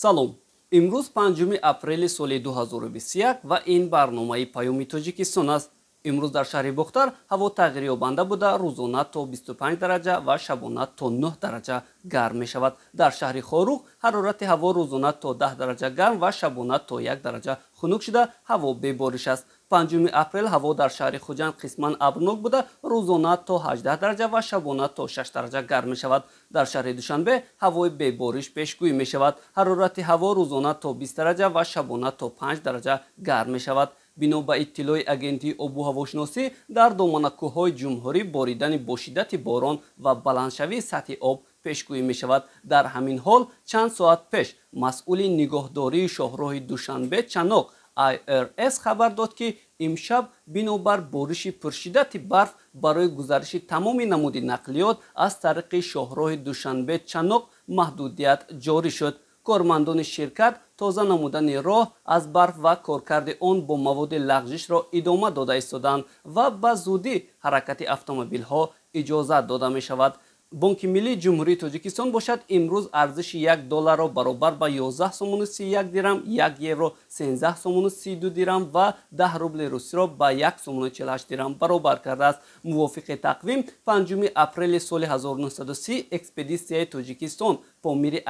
Салом. Имрӯз 5 апрели соли 2021 ва ин барномаи Паёми Тоҷикистон аст. Имрӯз дар шаҳри Бохтар ҳаво тағйирёбанда буда, рӯзона то 25 дараҷа ва шабона то 9 дараҷа гарм мешавад. Дар шаҳри Хоруғ ҳарорати ҳаво рӯзона то 10 дараҷа гарм ва шабона то 1 дараҷа хунук шуда, ҳаво бебориш аст. 5 апрел ҳаво дар шаҳри Хуҷанд қисман абрнок буда, рӯзона то 18 дараҷа ва шабона то 6 дараҷа гарм мешавад. Дар шаҳри Душанбе ҳавои бебориш пешгӯӣ мешавад. Ҳарорати ҳаво рӯзона то 20 дараҷа ва шабона то 5 дараҷа гарм мешавад. Бино ба иттилои агентии обу ҳавошиносӣ, дар доманакӯҳҳои ҷумҳурӣ боридани бо шиддати борон ва баландшавии сатҳи об пешгӯӣ мешавад. Дар ҳамин ҳол чанд соат пеш масъули нигоҳдории шоҳроҳи Душанбе Чаноқ IRS хабар дод, ки имшаб бинобар бориши пуршиддати барф барои гузариши тамоми намуди нақлиёт аз тариқи шоҳроҳи Душанбе Чаноқ маҳдудият ҷорӣ шуд. Кормандони ширкат тоза намудани роҳ аз барф ва коркарди он бо маводи лағжишро идома дода истоданд ва ба зудӣ ҳаракати автомобилҳо иҷозат дода мешавад. Бонки миллии Ҷумҳурии Тоҷикистон бошад, имрӯз арзиши 1 долларро баробар ба 11 сомону 31 дирам, 1 евро 13 сомону 32 дирам ва 10 рубли русиро ба 1 сомону 48 дирам баробар кардааст. Мувофиқи тақвим, 5 апрели соли 1930 экспедитсияи Тоҷикистон Помири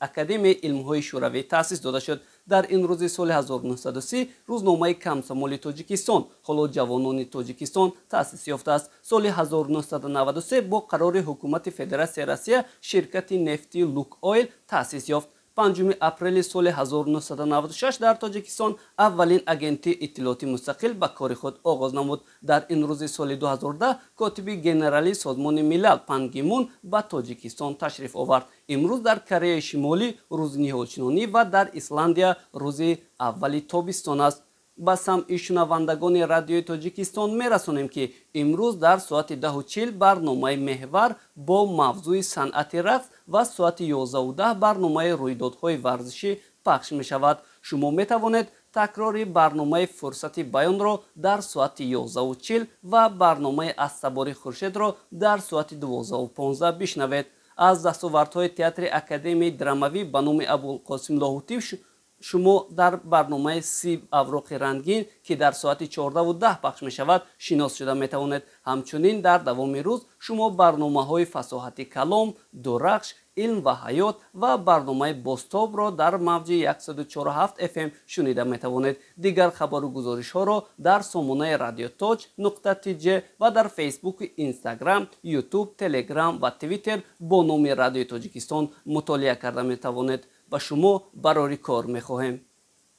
Академияи илмҳои Шӯравӣ таъсис дода шуд. Дар ин рӯзи соли 1930 рӯзномаи Комсомоли Тоҷикистон, ҳоло Ҷавонони Тоҷикистон, таъсис ёфтааст. Соли 1993 бо қарори ҳукумати Федератсияи Россия ширкати нефти Лук Ойл таъсис ёфт. 5 апрели соли 1996 дар Тоҷикистон аввалин агентии иттилоотӣ мустақил ба кори худ оғоз намуд. Дар ин рӯзи соли 2010 котиби генералии Созмони Милал Пан Ги Мун ба Тоҷикистон ташриф овард. Имрӯз дар Кореяи Шимолӣ рӯзи ниҳолшинонӣ ва дар Исландия рӯзи аввали тобистон аст. Ба самъи шунавандагони Радиои Тоҷикистон мерасонем, ки имрӯз дар соати 10:40 барномаи Меҳвар бо мавзӯи санъати рақс ва соати 11:10 барномаи рӯйдодҳои варзишӣ пахш мешавад. Шумо метавонед такрори барномаи Фурсати баёнро дар соати 11:40 ва барномаи Аз сабори хуршедро дар соати 12:15 бишнавед. Аз дастовардҳои театри Академияи драмавӣ ба номи Абулқосим Лоҳутӣ шумо дар барномаи 30 авроқи рангин, ки дар соати 14:10 пахш мешавад, шинос шуда метавонед. Ҳамчунин дар давоми рӯз шумо барномаҳои Фасоҳати калом, Дурахш, Илм ва ҳаёт ва барномаи Бозтобро дар мавҷи 104.7 FM шунида метавонед. Дигар хабару гузоришҳоро дар сомонаи Радиотоҷ нуқта тж ва дар Фейсбуку, Инстаграм, Ютуб, Телеграм ва Твиттер бо номи Радиои Тоҷикистон мутолиа карда метавонед. Ба шумо барори кор мехоҳем.